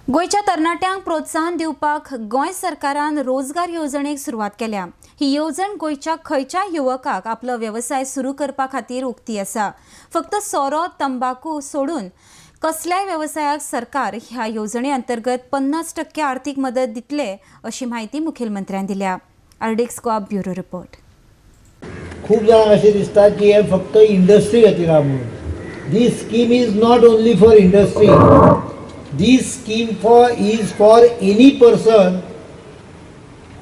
गोंयच्या तरणाट्यांक प्रोत्साहन दिवपाक गोंय सरकारान रोजगार येवजणेक सुरवात केल्या. ही येवजण गोंयच्या खंयच्याय युवकाक आपलो वेवसाय सुरू करपा खातीर उक्ती आसा. फक्त सोरो, तंबाकू सोडून कसल्याय वेवसायाक सरकार ह्या येवजणे अंतर्गत 50% आर्थिक मदत दितले अशी म्हायती मुखेलमंत्र्यान दिल्या. RDX Goa bureau report. खूब जाणांक अशें दिसता की हें फक्त इंडस्ट्री खातीर आहा म्हणून. This scheme is not only for industry. This scheme is for any person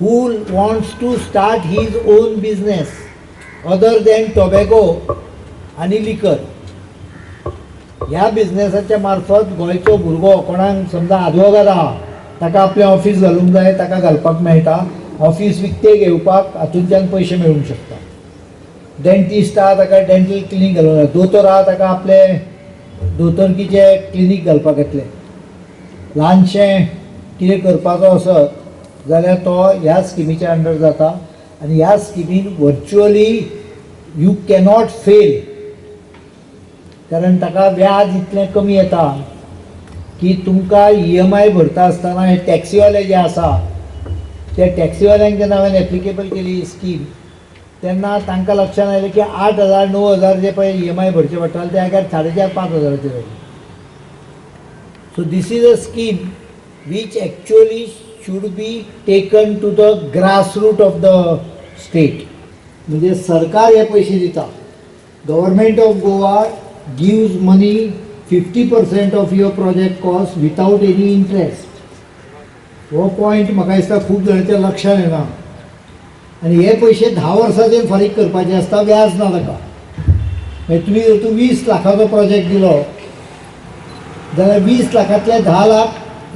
who wants to start his own business other than tobacco आनी liquor. ह्या बिजनेसाच्या मार्फत गोंयचो भुरगो कोणाक समजा आदवोगाद आहा ताका आपलें ऑफीस घालूंक जाय, ताका घालपाक मेळटा. ऑफीस विकतें घेवपाक हातूंतल्यान पयशे मेळूंक शकता. डेंटिस्ट आहा ताका डेंटल क्लिनीक घालूंक जाय, दोतोर आहा ताका आपलें दोतोरकीचें क्लिनीक घालपाक येतलें. ल्हानशें कितें करपाचो आसत जाल्यार तो ह्या स्किमीच्या अंडर जाता आनी ह्या स्किमीन वर्च्युअली you cannot fail, कारण ताका व्याज इतलें कमी येता की तुमकां EMI भरता आसतना हे टॅक्सीवाले जे आसा त्या टॅक्सीवाल्यांक जेन्ना हांवें एप्लिकेबल केली ही स्कीम तेन्ना तांकां लक्षांत आयलें की 8,000 9,000 जे पळय EMI भरचे पडटाले ते जाग्यार 4,500-5,000 जाले. So this is a scheme which actually should be taken to the grassroots of the state. म्हणजे सरकार हे पैसे दिता. Government of Goa gives money 50% of your project cost without any interest. हो पॉयंट म्हाका दिसता खूब जाणांच्या लक्षांत येना. आनी हे पयशे 10 वर्सांचेर फारीक करपाचे आसता, व्याज ना ताका. मागीर तुमी जर तूं 20 लाखाचो प्रोजेक्ट दिलो जाल्यार 20 लाखांतले 10 लाख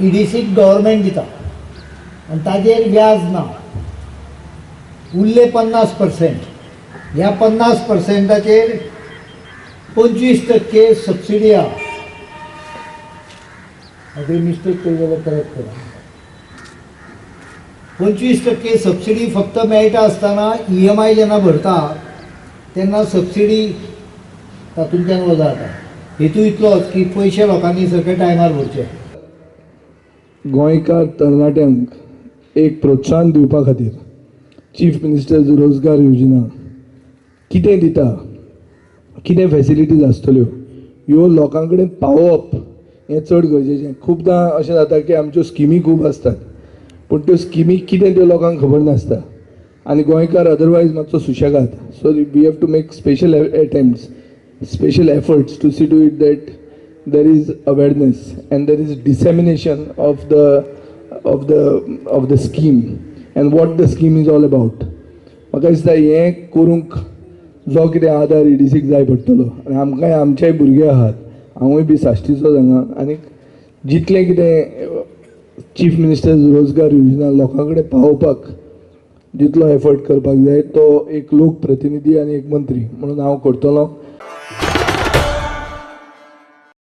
EDCक गव्हर्मेंट दिता आनी ताजेर व्याज ना. उरले 50%. ह्या 50%चेर 25% सबसिडी आहा. हांवें मिस्टेक केली जाल्यार करेक्ट करा. 25% सबसिडी फक्त मेळटा आसतना EMI जेन्ना भरता तेन्ना सबसिडी तातूंतल्यान वजा जाता. हेतू इतलोच की पयशे लोकांनी सगळे टायमार भरचे. गोंयकार तरणाट्यांक एक प्रोत्साहन दिवपा खातीर चीफ मिनिस्टर्स रोजगार योजना कितें दिता, कितें फॅसिलिटीज आसतल्यो ह्यो लोकां कडेन पावोवप हें चड गरजेचें. खुबदां अशें जाता की आमच्यो स्किमी खूब आसतात पूण त्यो स्किमी कितें त्यो लोकांक खबर नासता आनी गोंयकार अदरवायज मातसो सुशेगाद. So we have to make special attempts, special efforts to see to it that there is awareness and there is dissemination of the scheme and what the scheme is all about. म्हाका दिसता हें करूंक जो कितें आदार EDCक जाय पडटलो आनी आमकांय आमचेय भुरगे आहात, हांवूय बी साश्टीचोच हांगा आनी जितलें कितें चीफ मिनिस्टर्स रोजगार योजना लोकां कडेन पावोवपाक जितलो एफर्ट करपाक जाय तो एक लोकप्रतिनिधी आनी एक मंत्री म्हणून हांव करतलो.